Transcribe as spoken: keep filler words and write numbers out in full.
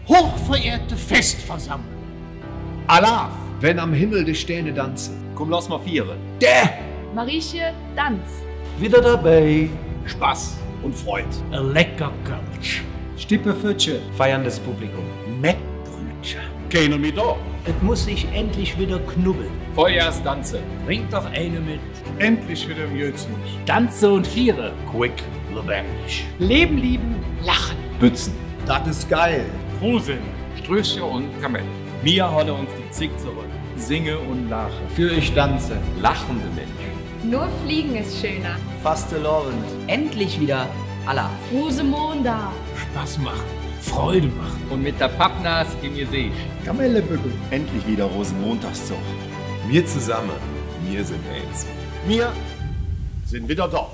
Hochverehrte Festversammlung! Alaaf! Wenn am Himmel de Stääne danze. Kumm, loss mer fiere. Dä! Marieche, danz! Widder dobei! Spass un Freud. E lecker Kölsch. Stippeföttche. Feierndes Publikum. Mettbrütche. Keiner mih do. Et muss sich endlich widder knubbele. Vollgas danze. Bring doch eine mit. Endlich widder em Jötzenich. Danze un fiere. Quick, lebendig. Leben lieben, lachen. Bützen. Dat es geil. Froh sin. Strüßcher un Kamelle. Mir holle uns die Zigg zoröck. Singe un laache. För üch danze. Lachende Minsche. Nur Fliegen ist schöner. Fastelovend. Endlich widder Alaaf. Rosemondag. Spass maache. Freude maache. Un met der Pappnas em Geseech. Kamellebüggel. Endlich widder Rosenmontagszog. Mir zesamme, mir sin eins. Mir sin widder do.